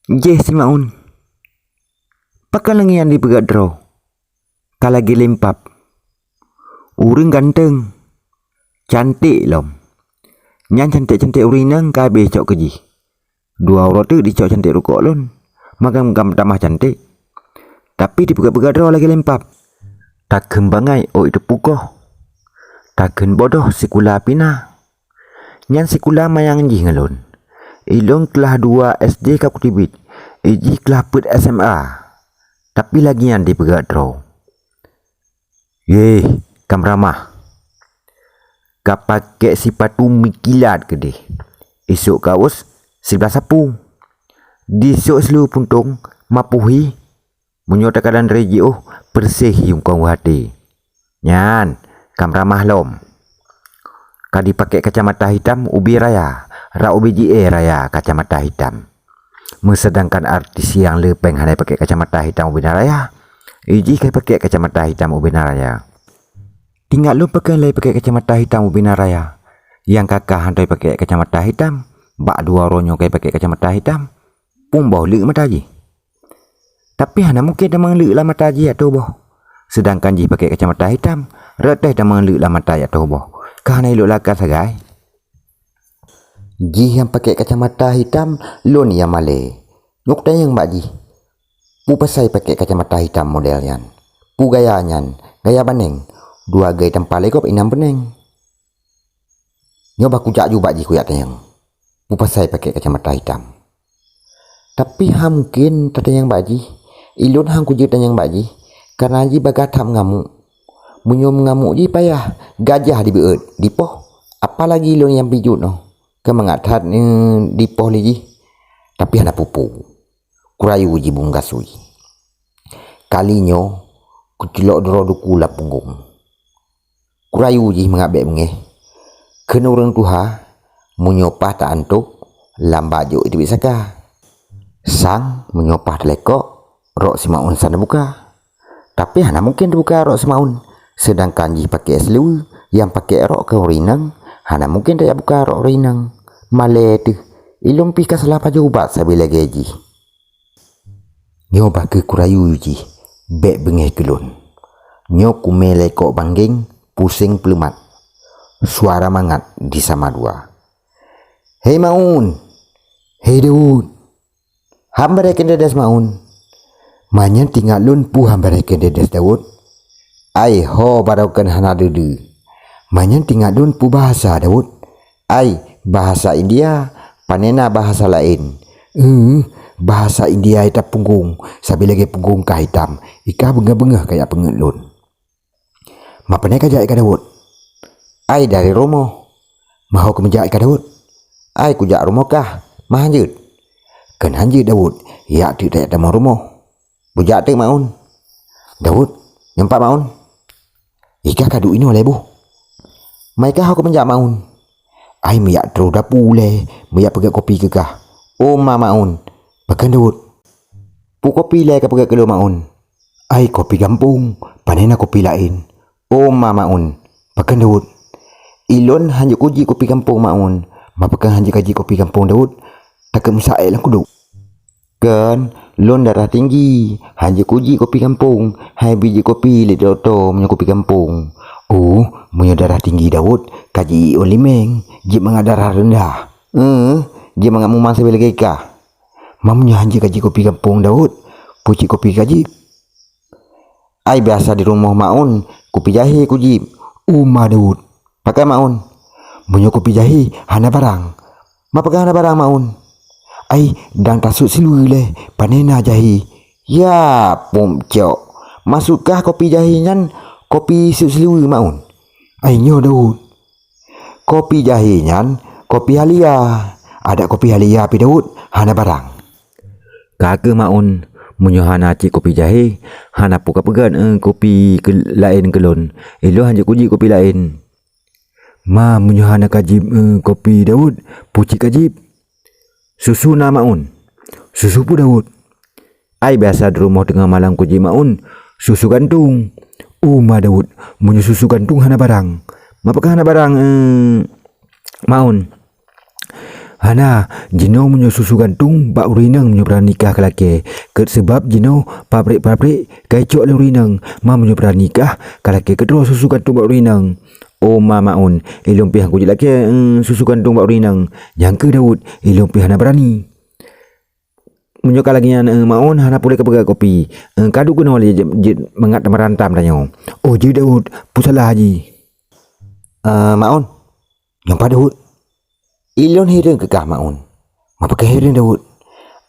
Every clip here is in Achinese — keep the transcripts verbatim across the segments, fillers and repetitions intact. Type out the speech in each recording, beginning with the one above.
Jéh si Maun. Pakon lagée nyan dipeugét droe? Ka lagée lempab. Ureuëng ganteng, cantik lom. Nyan cantik-cantik ureuëng inong ka habéh cok keu jih. Dua uroe teuk dicok cantik rukok lôn, makam-makam tamah cantik. Tapi dipeugét-peugét droe lagée lempab. Takheun bangai ôk teupukoh. Takheun bodoh sikula pina. Nyan sikula manyang jih ngon lôn. Ilôn keulah dua S D ka kuteubiet, ijih keulah peuet S M A. Tapi lagée nyan dipeugét droe. Yeh, kam ramah. Ka pakék sipatu mikilat keudeh. Isok kaos siblah sapu. Disok seuleu puntông mapuhi. Meunyoe takadan ré jiôh, peureséh yungkong u até. Nyan, kam ramah lom. Ka dipakék kacamata hitam ubé raya, rab ubé jiéh raya kacamata hitam. Meuseudangkan artis nyang le péng hana pakék kacamata hitam ubé na raya, ijih ka pakék kacamata hitam ubé na raya. Tingat lôn pakon lé pakék kacamata hitam ubé na raya. Nyang kakah hana pakék kacamata hitam, bak dua uroe nyoe ka pakék kacamata hitam, pun boh leuk mata jih. Tapi hana mungken tamong leuk lam mata jih ateueh boh. Seudangkan jih pakék kacamata hitam, rot teuh tamong leuk lam mata ateueh boh. Ka hana ilok laka sagai. Jih nyang pakék kacamata hitam, lôn nyang malée. Nyoe kutanyong bak jih, peue pasai pakék kacamata hitam model nyan? Peue gaya nyan? Gaya baneng. Dua gei tampa lé gob inong beuneng. Nyoe bah kujak ju bak jih kujak tanyong. Peue pasai pakék kacamata hitam? Tapi hana mungken tatanyong bak jih. Ilôn hana kujeuet tanyong bak jih, kareuna jih bagah that meungamuk. Meunyoe meungamuk jih payah, gajah dibeuet, dipoh. Apalagi lôn nyang pih jeuet nyoe, ka mangat that, eh, dipoh lé jih. Tapi hana peue-peue. Kurayu jih bunggasui. Kali nyoe, kucilok droe duku lam punggong. Kurayu jih mangat bék beungéh. Kheun ureuëng tuha, meunyoe paih ta-antok, lam bak jok teubiet saka. Sang, meunyoe paih talekok, rok si Maun san teubuka. Tapi hana mungken teubuka rok si Maun, seudangkan jih pakék seuleuweue, nyang pakék rok keu ureuëng inong, hana mungken tajak buka rok ureuëng inong. Malée teuh, ilôn pih ka salah pajoh ubat sabe lagée jih. Nyoe bah kheueh kurayu jih, bék beungéh keu lôn. Nyoe kumé lé kok banggeng, puseng peuleumat. Suara mangat di sama dua. "Hei Maun! Hei Daud! Hamba rekén dedes Maun!" "Manyan tingat lôn peue hamba rekén dedes Daud?" "Ai ho barokan hana deudeu." "Manyan tingat lôn peue bahasa Daud?" "Ai, bahasa India, panena bahasa laén." "Eh, bahasa India ita punggong, sabe lagée punggong kah hitam, ika beungéh-beungéh kajak peungeuet lôn." "Ma pane kajak ika Daud?" "Ai dari rumoh." "Ma ho keumeujak ika Daud?" "Ai kujak rumoh kah, ma hanjeuet." "Kheun hanjeuet Daud, jak teuk tajak tamong rumoh." "Bujak teuk Maun." "Daud, nyoe pat Maun." "Ika ka duek inoe lé boh." "Ma ika ho keumeujak Maun." "Ai meujak troh dapu lé, meujak peugét kopi keu kah." "Oh ma Maun." "Pakon Daud?" "Peue kopi lé ka peugét keu lôn Maun." "Ai kopi gampông, panena kopi laén." "Oh ma Maun." "Pakon Daud?" "Ilôn hanjeuet kujik kopi gampông Maun." "Ma pakon hanjeuet kajik kopi gampông Daud?" "Takheun meusaék lam kudok." "Kheun lôn darah tinggi, hanjeuet kujik kopi gampông, hai bijéh kopi lé dokto meunyoe kopi gampông." "Oh, meunyoe darah tinggi Daud, kaji ôn limeng, jeuet mangat darah reundah. Eh, jeuet mangat muman sabe lagée kah." "Ma meunyoe hanjeuet kajik kopi gampông Daud, peue cit kopi kajik?" "Ai biasa di rumoh Maun, kopi jahé kujib." "Oh ma Daud." "Pakon Maun?" "Meunyoe kopi jahé hana barang." "Ma pakon hana barang Maun?" "Ai dang tasut siluweue lé, panena jahé." "Ya pom cok, maksud kah kopi jahé nyan kopi sut siluweue Maun?" "Ai nyoe Daud." "Kopi jahé nyan kopi halia. Adak kopi halia pih Daud hana barang." "Ka kheueh Maun, meunyoe hana cit kopi jahé, hana peue kapeugét, eh, kopi keu-, laén keu lôn. Ilôn hanjeuet kujik kopi laén." "Ma meunyoe hana kajib, eh, kopi Daud, peue cit kajib?" "Susu na Maun." "Susu peue Daud?" "Ai biasa di rumoh teungoh malam kujib Maun, susu gantong." "Oh ma Daud, meunyoe susu gantong hana barang." "Ma pakon hana barang, eh, Maun?" Hana, jinoe meunyoe susu gantong bak ureueng inong meunyoe beurani kah kalakée, keu seubab jinoe pabrék-pabrék ka icok lé ureueng inong, ma meunyoe beurani kah kalakée keudroe susu gantong bak ureueng inong. Oh ma Maun, ilôn pih han kujeuet lakée, eh, susu gantong bak ureueng inong. Nyang keuh Daud, ilôn pih hana beurani. Meunyoe ka lagée nyan, eh, Maun hana puléh ka peugah kopi. Eh, ka duek keunoe lé jeuet, jeuet mangat tameurantam tanyoe. Oh jeuet Daud, peue salah jih? Eh, Maun, nyoe pat Daud? Ilôn hireuen keu kah Maun. Ma pakon hireuen Daud?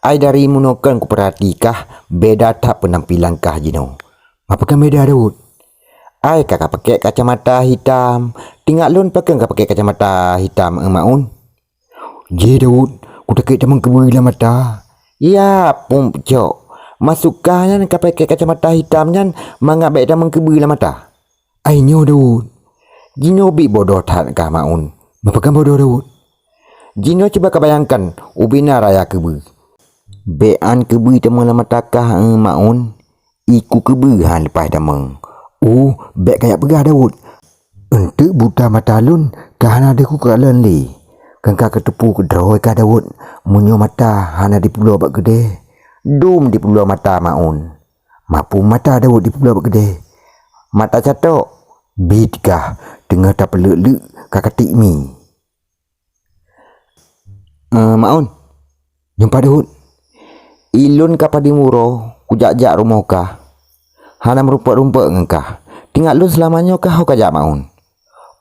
Ai dari meunoe kon kupeurati kah beda that peunampilan kah jinoe. Ma pakon beda Daud? Ai ka kapakée kacamata hitam, teungoh lôn pakon kapakée kacamata hitam, eh, Maun? Jih Daud, kutakot tamong keubui lam mata. Ya, pum peucok. Maksud kah nyan kapakée kacamata hitam nyan mangat bék tamong keubui lam mata? Ai nyoe Daud. Jinoe bit bodoh that kah Maun. Ma pakon bodoh Daud? Jinoe cuba kabayangkan ubena raya keubui. Bék an keubui tamong lam mata kah, eh, Maun. Iku keubui han leupah tamong. Uh, bék kajak peugah Daud. Eunteuk buta mata lôn ka hana deuh kukalon lé. Kon ka kateupeue keudroe kah Daud, meunyoe mata hana dipeuloe bak keudée, dum dipeuloe mata Maun. Ma pum mata Daud dipeuloe bak keudée. Mata catok, bit kah teungoh tapeuleuk-leuk ka katiek mi. Eh, Maun, nyoe pat Daud? Ilôn ka padum uroe kujak-jak rumoh kah. Hana meurumpok-rumpok ngon kah. Teungoh lôn seulama nyoe kah ho kajak Maun?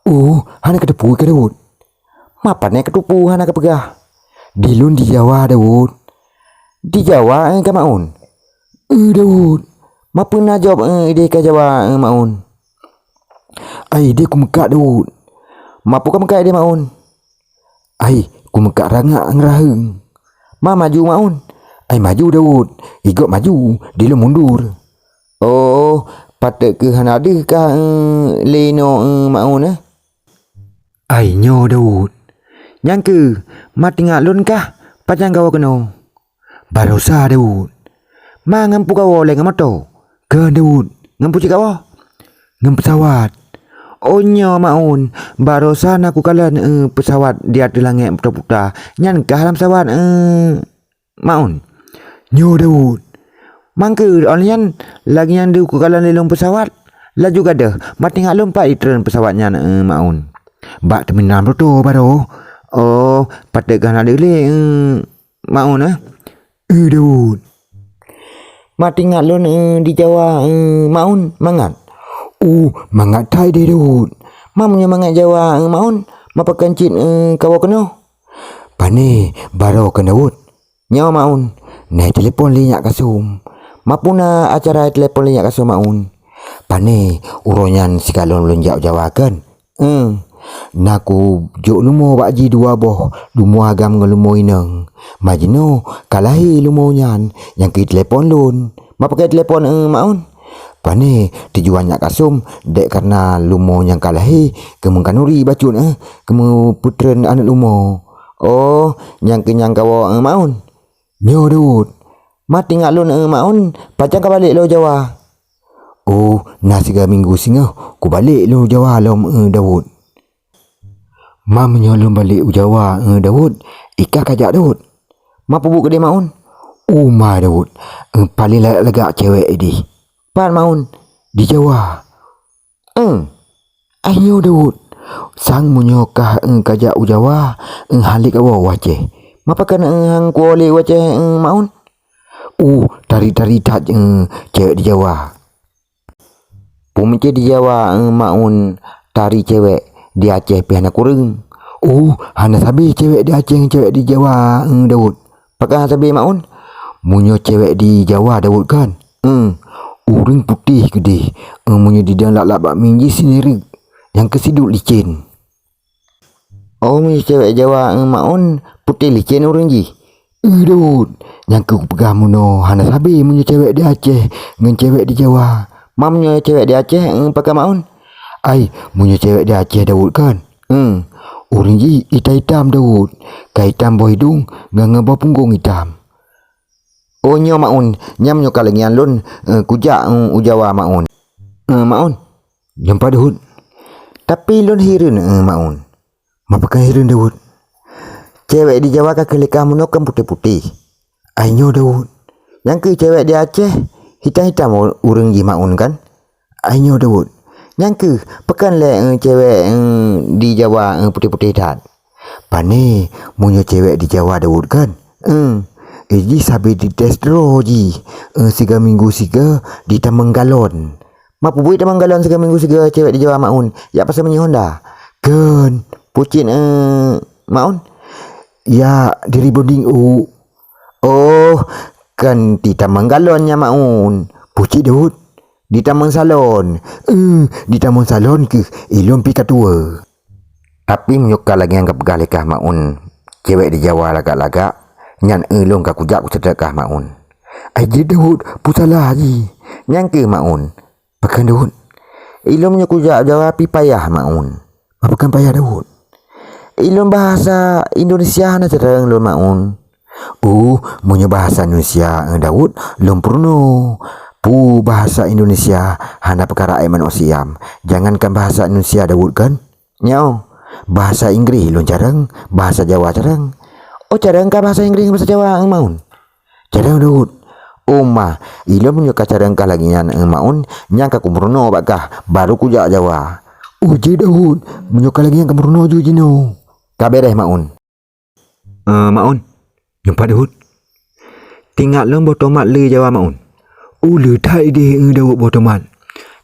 Uh, hana kateupeue kah Daud? Ma pane kateupeue hana kapeugah? Di lôn di Jawa Daud. Di Jawa, eh, kah Maun? Eh, Daud. Ma peue na jaweueb, eh, ideh ka Jawa, eh, Maun? Ai ideh kumeukak Daud. Ma peue kameukak ideh Maun? Ai, kumeukak rangak ngeuraheueng. Ma maju Maun. Ai maju Daud. Igob maju, di lôn mundur. Oh, patot keuh hana deuh kah, eh, lé noe, eh, Maun, eh? Ai nyoe Daud. Nyang keuh, ma teungoh lôn kah, pajan kawoe keunoe? Barosa Daud. Ma ngon peue kawoe lé ngon moto? Kheun Daud, ngon peue cit kawoe? Ngon peusawat. Oh nyoe Maun, barosa na kukalon, eh, peusawat di ateueh langét puta-puta. Nyan kah lam peusawat, eh, Maun? Nyoe Daud. Mangkeu óh lheueh nyan lagée nyang deuh kukalon lé lôn peusawat, laju gadôh, ma teungoh lôn pat jitreun peusawat nyan, eh, Maun? Bak teuminal moto baroe. Oh, patot keuh hana deuh lé, eh, Maun, eh? Eh, Daud. Ma teungoh lôn, eh, di Jawa, eh, Maun, mangat? Uh, mangat that ideh Daud. Ma meunyoe mangat Jawa, eh, Maun, ma pakon cit, eh, kawoe keunoe? Pane, baroe kheun Daud. Nyoe Maun, na telepon lé Nyak Kasum. Ma peue na acara telepon lé Nyak Kasum Maun? Pane, uroe nyan sikalon lôn jak u Jawa kan? Eum, na kujok lumo bak jih dua boh, lumo agam ngon lumo inong. Ma jinoe ka lahé lumo nyan, nyang keuh telepon lôn. Ma pakon telepon, eh, Maun? Pane, tujuan Nyak Kasum, dek kareuna lumo nyang ka lahé, keu meukanuri bacut, eh, keu meupeutreun aneuëk lumo. Oh, nyang keuh nyang kawoe, eh, Maun? Nyoe Daud. Ma teungoh lôn, eh, Maun, pajan kabalek lom u Jawa? Oh, na siga minggu singoh kubalek lom u Jawa lom, eh, Daud. Ma meunyoe lôn balek u Jawa, eh, Daud, i kah kajak Daud? Ma peubuet keudeh Maun? Oh ma Daud, eh, paleng lagak-lagak cewek ideh. Pat Maun? Di Jawa. Eum, ai nyoe Daud, sang meunyoe kah, eum, kajak u Jawa, eum, han lé kawoe u Aceh. Ma pakon, eum, han kuwoe lé u Aceh, eum, Maun? Uh, tari-tari that, eum, cewek di Jawa. Peumeucé di Jawa, eum, Maun, tari cewek di Aceh pih hana kureueng. Uh, hana sabe cewek di Aceh ngon cewek di Jawa, eum, Daud. Pakon hana sabe Maun? Meunyoe cewek di Jawa Daud kan? Eum, ureuëng putéh keudeh. Eum, meunyoe didong lap-lap bak mieng jih sineureuek, nyang keuh sidut licén. Oh, meunyoe cewek Jawa, eum, Maun, putéh licén ureuëng jih? Eh, Daud, nyang keuh kupeugah meunoe hana sabe meunyoe cewek di Aceh ngon cewek di Jawa. Ma meunyoe cewek di Aceh, eum, pakon Maun? Ai, meunyoe cewek di Aceh Daud kan? Eum, ureuëng jih itam-itam Daud, ka itam boh idong ngon, ngon boh punggong itam. Oh nyoe Maun, nyan meunyoe ka lagée nyan lôn, eh, kujak, eh, u Jawa Maun. Eh, Maun, nyoe pat Daud. Tapi lôn hireuen, eh, Maun. Ma pakon hireuen Daud? cewek di Jawa ka keuleukah meunoe kan putéh-putéh. Ai nyoe Daud, nyang keuh cewek di Aceh hitam-hitam ureuëng jih Maun kan? Ai nyoe Daud, nyang keuh pakon lé, eh, cewek, eh, di Jawa, eh, putéh-putéh that. Pane meunyoe cewek di Jawa Daud kan? Eh, eh, jih sabe dites droe jih, eh, siga minggu siga ditamong galon. Ma peubeuet tamong galon siga minggu siga cewek di Jawa Maun? Jak pasai minyeuk Honda. Kan, pucit, eh, Maun? Ya, di rebonding u. Oh, kan ditamong galon nyan Maun. Pucit Daud. Ditamong salon. Eh, ditamong salon keuh ilôn pih ka tuwoe. Tapi meunyoe ka lagée nyang geupeugah lé kah Maun, cewek di Jawa lagak-lagak, nyan ulôn ka kujak kuceutek kah Maun. Ai jeuet Daud, peue salah jih? Nyang keuh Maun. Pakon Daud? Ilôn meunyoe kujak Jawa pih payah Maun. Ma pakon payah Daud? Ilôn bahasa Indonesia hana carông lôn Maun. Uh, meunyoe bahasa Indonesia, eh, Daud, lôn peurunoe. Peue bahasa Indonesia hana peukara ék manok siam. Jangankan bahasa Indonesia, Daud, kan? Nyoe, bahasa Inggris lôn carông, bahasa Jawa carông. Oh, carông kah bahasa Inggris ngon bahasa Jawa, eh, Maun? Carông, Daud. Oh, ma, ilôn meunyoe ka carông kah lagée nyan, eh, Maun, nyan ka kumeurunoe bak kah, baru kujak Jawa. Oh, jeuet, Daud. Meunyoe ka lagée nyan kumeurunoe ju jinoe. Ka beureh, Maun. Eh, Maun, nyoe pat Daud. Tingat lôn boh tomat le Jawa Maun. Oh, le that ideh, eh, Daud, boh tomat.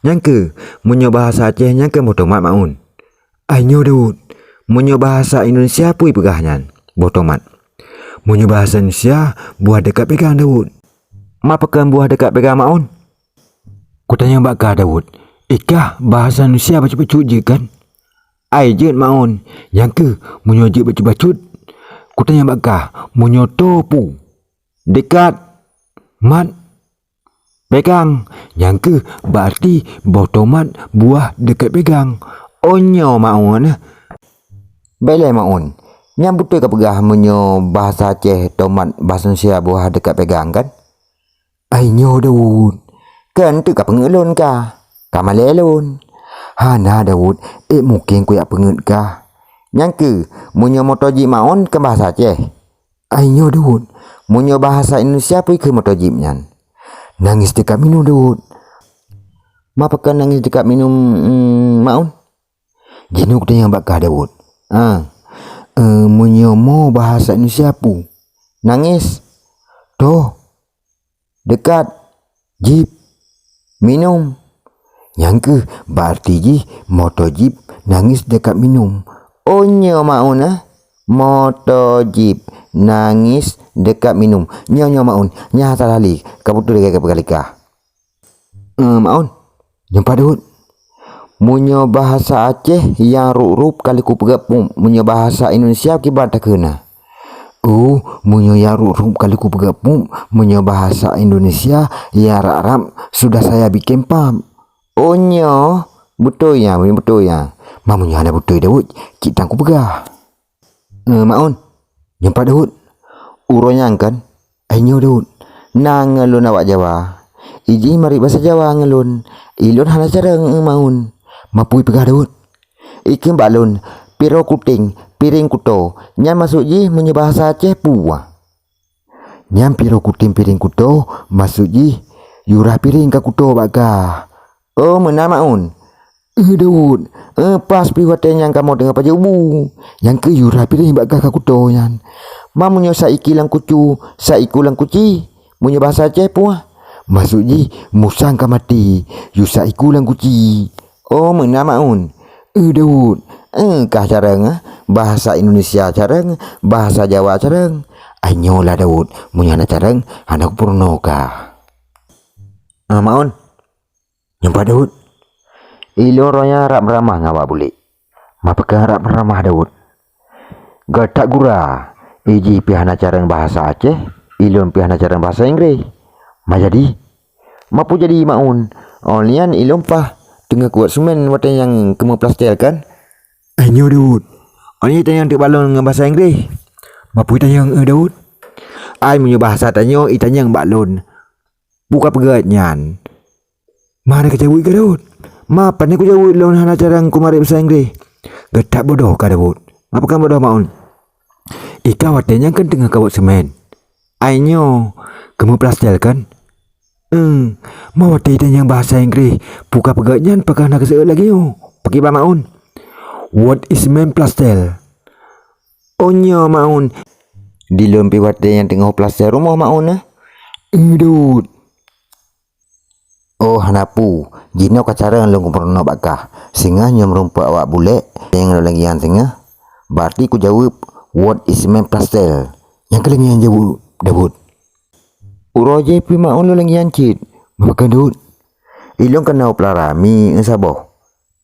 Nyang keuh, meunyoe bahasa Aceh nyang keuh boh tomat Maun. Ai nyoe Daud, meunyoe bahasa Indonesia peue peugah nyan, boh tomat? Meunyoe bahasa Indonesia, buah dekat pegang Daud. Ma pakon buah dekat pegang Maun? Kutanyong bak kah Daud, eh kah bahasa Indonesia bacut-bacut jeuet kan? Ai jeuet Maun, nyang keuh meunyoe jeuet bacut-bacut. Kutanyong bak kah, meunyoe toe peue? Dekat, mat, pegang, nyang keuh bak arti boh tomat buah dekat pegang. Oh nyoe Maun. Baiklah Maun, nyan beutôi kapeugah meunyoe bahasa Aceh tomat bahasa Indonesia buah dekat pegang kan? Ai nyoe Daud, kan teuk ka peungeuet lôn kah? Ka malée lôn. Hana Daud, ék mungken kujak peungeuet kah. Nyang keuh, meunyoe moto jip Maun kan bahasa Aceh. Ai nyoe Daud, meunyoe bahasa Indonesia peue keuh moto jip nyan? Nangis dekat minum Daud. Ma pakon nangis dekat minum, mm, Maun? Jinoe kutanyong bak kah Daud. Ah, eh, meunyoe mo bahasa Indonesia peue? Nangis. Toh. Dekat. Jip. Minum. Nyang keuh bak arti jih moto jip nangis dekat minum. Oh nyoe Maun, eh? Moto jip nangis dekat minum. Nyoe, nyoe Maun, nyan salah lé. Ka beutôi lagée kapeugah lé kah. Eh, Maun, nyoe pat Daud. Meunyoe bahasa Aceh nyang rup-rup ka lheueh kupeugét pup, meunyoe bahasa Indonesia kiban takheun na. Oh, meunyoe nyang rup-rup ka lheueh kupeugét pup, meunyoe bahasa Indonesia nyang rab-rab sudah saya bikin pap. Oh nyoe, beutôi nyan, beutôi nyan. Ma meunyoe hana beutôi Daud, cit tan kupeugah. Eh, Maun, nyoe pat Daud. Uroe nyan kan, ai nyoe Daud, na ngon lôn awak Jawa. Ijih marit basa Jawa ngon lôn. Ilôn hana carông, eh, Maun. Ma peue peugah Daud? Ikheun bak lôn, piro kuténg, piréng kuto, nyan maksud jih meunyoe bahasa Aceh peue? Nyan piro kuténg piréng kuto, maksud jih yurah piréng ka kuto bak kah. Oh, meunan Maun. Eh, Daud, eh, pas pih watée nyan kamoe teungoh pajoh bu. Nyang keuh yurah piréng bak kah ka kuto nyan. Ma meunyoe saiku lam kucu, saiku lam kuci. Meunyoe bahasa Aceh peue? Maksud jih, musang ka maté, yue saiku lam kuci. Oh, meunan Maun. Eh, Daud, eh, kah carông, eh? Bahasa Indonesia carông, bahasa Jawa carông. Ai nyoe lah Daud, meunyoe hana carông, hana kupeurunoe kah. Ah, Maun. Nyoe pat Daud. Ilôn roh nyan rab meuramah ngon awak bulék. Ma pakon rab meuramah Daud? Geutak gura, ijih pih hana carông bahasa Aceh, ilôn pih hana carông bahasa Inggris. Ma jadi? Ma peue jadi Maun? Oh lheueh nyan ilôn pah teungoh kuwat seumén watée nyang keumeuplasté kan? Ai nyoe Daud. Oh nyoe itanyong teuk bak lôn ngon bahasa Inggris. Ma peue itanyong, eh, Daud? Ai meunyoe bahasa tanyoe itanyong bak lôn. Peue kapeugét nyan? Ma hana kajaweueb kah Daud? Ma pane kujaweueb lôn hana carông kumarit basa Inggris? Geutak bodoh kah Daud? Ma pakon bodoh Maun? Ika watée nyan kan teungoh kawot seumén. Ai nyoe, keumeuplastel kan? Eung, ma watée tanyong bahasa Inggréh, peue ka peugah nyan pakon hana geuseuôt lagée nyoe? Pakriban Maun? What is mean plastel? Oh nyoe Maun. Di lôn pih watée nyan teungoh plastel rumoh Maun, eh? Eung, Daud. Oh, hana peue. Jinoe ka carông lôn kupeurunoe bak kah. Singoh nyoe meurumpok awak bulek, nyang lôn lagée nyan singoh. Berarti kujaweueb, "What is mean plastel?" Nyang keuh lagée nyan jaweueb, Daud. Uroe jih pih Maun lôn lagée nyan cit. Pakon Daud? Ilôn keunoe peulara mi saboh.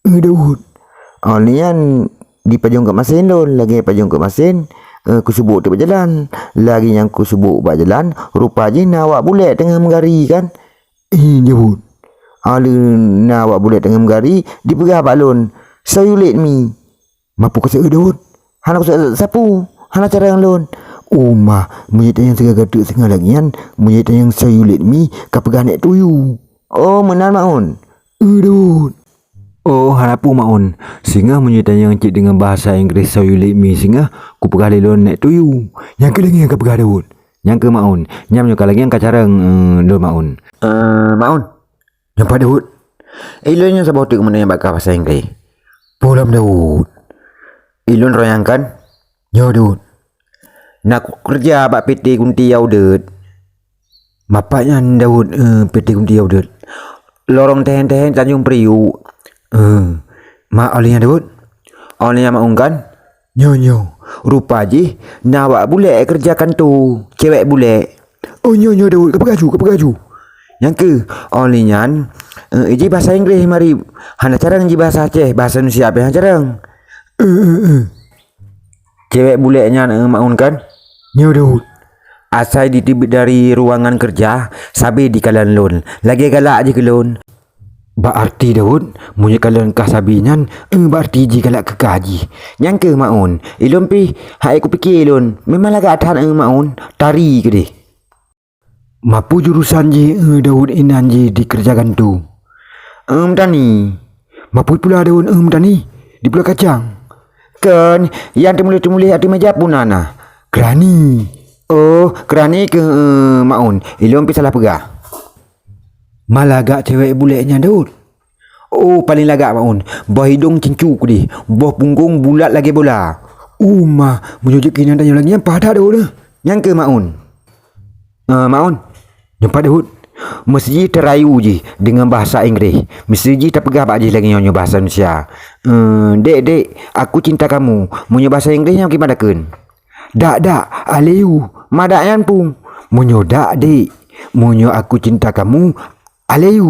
Eh, Daud. Oh, nyan di pajong keu masen lôn, lagée pajong keu masen, eh, kusubuek teuk bak jalan. Lagée nyang kusubuek bak jalan, rupa jih na awak bulek teungoh meugari kan? Eh, Daud. Oh, lheueh na awak bulek teungoh meugari, dipeugah bak lôn, "So you let me." Ma peue kuseuôt Daud? Hana kuseuôt sapeue, hana carông lôn. Oh ma, meunyoe tanyong sigoe-goe teuk singoh lagée nyan, meunyoe tanyong "So you let me", ka peugah "Next to you". Oh, meunan Maun. Eh, Daud. Oh, hana peue Maun. Singoh meunyoe tanyong cit deungon bahasa Inggréh "So you let me" singoh, kupeugah lé lôn "Next to you". Nyang keuh lagée nyan ka peugah Daud. Nyang keuh Maun. Nyan meunyoe ka lagée nyan ka carông, eh, lôn Maun. Eh, Maun. Nyoe pat Daud. Ilôn nyoe saboh teuk meunan bak kah bahasa Inggréh. Peue lom Daud? Ilôn royang kan? Nyoe Daud. Na kukeureuja bak P T Kunti Yaudet. Ma pat nyan Daud, eh, P T Kunti Yaudet? Lorong Tehen-Tehen Tanjong Priuk. Eh, ma óh lheueh nyan Daud? Óh lheueh nyan Maun kan? Nyoe, nyoe, rupa jih na awak bulek keureuja kanto, cewek bulek. Oh, nyoe, nyoe, Daud, kapeugah ju, kapeugah ju. Nyang keuh, óh lheueh nyan, eh, jih bahasa Inggréh marit, hana carông jih bahasa Aceh, bahasa Indonesia pih hana carông. Eh, eh, eh. Cewek bulek nyan, eh, Maun kan? Nyoe, Daud. Asai jiteubiet dari ruangan keureuja, sabe jikalon lôn, lagée galak jih keu lôn. Bak arti Daud, meunyoe kalon kah sabe nyan, eh, bak arti jih galak keu kah jih. Nyang keuh Maun, ilôn pih hai kupike lôn, memang lagak that, eh, Maun, tari keudeh. Ma peue jurusan jih, eh, Daud inan jih di keureuja kanto? Eh, meutani. Ma peue pula Daud, eh, meutani? Di Pulo Kacang. Kon, nyang teumuléh-teumuléh ateueh meja peue nan na? Keurani. Oh, keurani keuh, eh, Maun, ilôn pih salah peugah. Ma lagak cewek bulek nyan Daud? Oh, paleng lagak Maun. Boh idong cincu keudeh, boh punggong bulat lagée bola. Oh ma, meunyoe jeuet keu inan tanyoe lagée nyan paih that Daud, eh? Nyang keuh Maun. Eh, Maun, nyoe pat Daud. Meusijih teurayu jih deungon bahasa Inggréh. Meusijih tapeugah bak jih lagée nyoe, nyoe bahasa Indonesia. Eh, "Dek, dek, aku cinta kamu." Meunyoe bahasa Inggréh nyan kiban takheun? "Dak, dak, I love you." Ma dak nyan peue? Meunyoe dak, dek, meunyoe aku cinta kamu, I love you.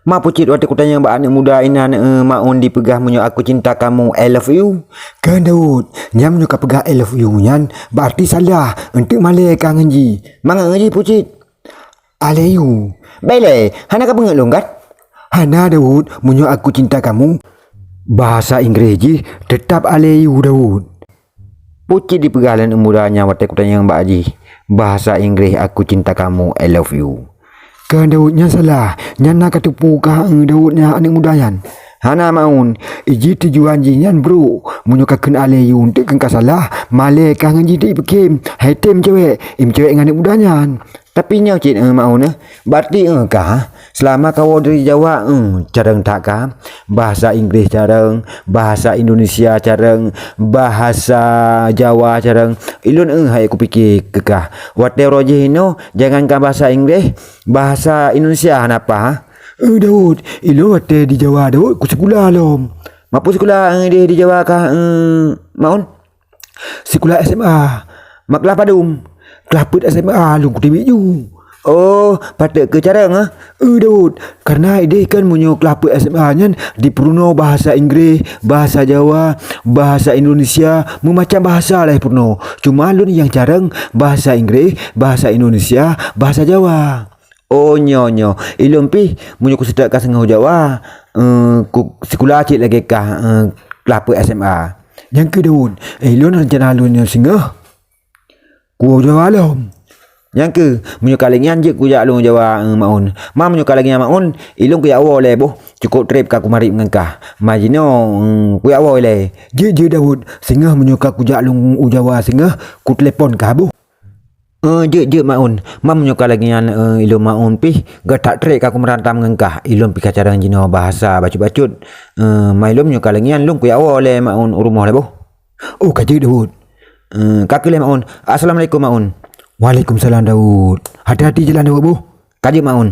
Ma peue cit watée kutanyong bak aneuëk muda inan, eh, Maun dipeugah meunyoe aku cinta kamu, I love you? Kon Daud, nyan meunyoe kapeugah I love you nyan, berarti salah, eunteuk malée kah ngon jih. Mangat ngon jih peue cit? I love you. Bèk lé, hana kapeungeut lôn kan? Hana Daud, meunyoe aku cinta kamu, bahasa Inggréh jih teutap I love you Daud. Peue cit dipeugah lé aneuëk muda nyan watée kutanyong bak jih, bahasa Inggréh "Aku cinta kamu, I love you"? Kon Daud, nyan salah, nyan na kateupeue kah, eh, Daud, nyan aneuëk muda nyan? Hana Maun, ijih tujuan jih nyan brok, meunyoe kakheun I love you eunteuk kon ka salah, malée kah ngon jih teuk ipeukem, hai tem cewek, im cewek ngon aneuëk muda nyan. Tapi nyoe cit, eh, Maun, eh, berarti, eh, kah, seulama kawoe dari Jawa, eh, carông that kah, bahasa Inggréh carông, bahasa Indonesia carông, bahasa Jawa carông. Ilôn, eh, hai kupike keu kah. Watée uroe jih inoe, jangankan bahasa Inggréh, bahasa Indonesia hana paih. Eh, Daud, ilôn watée di Jawa, Daud, kusikula lom. Ma peue sikula, eh, di, di Jawa kah, eh, Maun? Sikula S M A. Ma keulaih padum? Keulaih peuet S M A lôn kuteubiet ju. Oh, patot keu carông, ah? Eh, Daud, kareuna ideh kan meunyoe keulaih peuet S M A nyan dipeurunoe bahasa Inggréh, bahasa Jawa, bahasa Indonesia, meumacam bahasa lagée peurunoe. Cuma lôn nyang carông bahasa Inggréh, bahasa Indonesia, bahasa Jawa. Oh, nyoe, nyoe. Ilôn pih, meunyoe kuseutôt ka singoh Jawa, eh, ku sikula cit lagée kah, eh, keulaih peuet S M A. Nyang keuh Daud, ilôn rencana lôn nyoe singoh ku Jawa lom. Nyang keuh, meunyoe ka lagèe nyan jeuet kujak lôn u Jawa, eh, Maun. Ma meunyoe ka lagèe nyan Maun, ilôn kujak woe lé boh, cukôp trép ka kumarit ngon kah. Ma jinoe, eh, kujak woe lé. Jeuet, jeuet Daud, singoh meunyoe ka kujak lôn u Jawa singoh, kutelepon kah boh. Eh, jeuet, jeuet Maun. Ma meunyoe ka lagèe nyan, eh, ilôn Maun pih, geutak trép ka kumeurantam ngon kah. Ilôn pih ka carông jinoe bahasa bacut-bacut. Eh, ma ilôn meunyoe ka lagèe nyan, lôn kujak woe lé Maun u rumoh lé boh. Oh, ka jeuet Daud. Eh, ka keuh lé Maun. Assalamualaikum Maun. Waalaikumsalam Daud. Hati-hati jalan Daud boh. Ka jeuet Maun.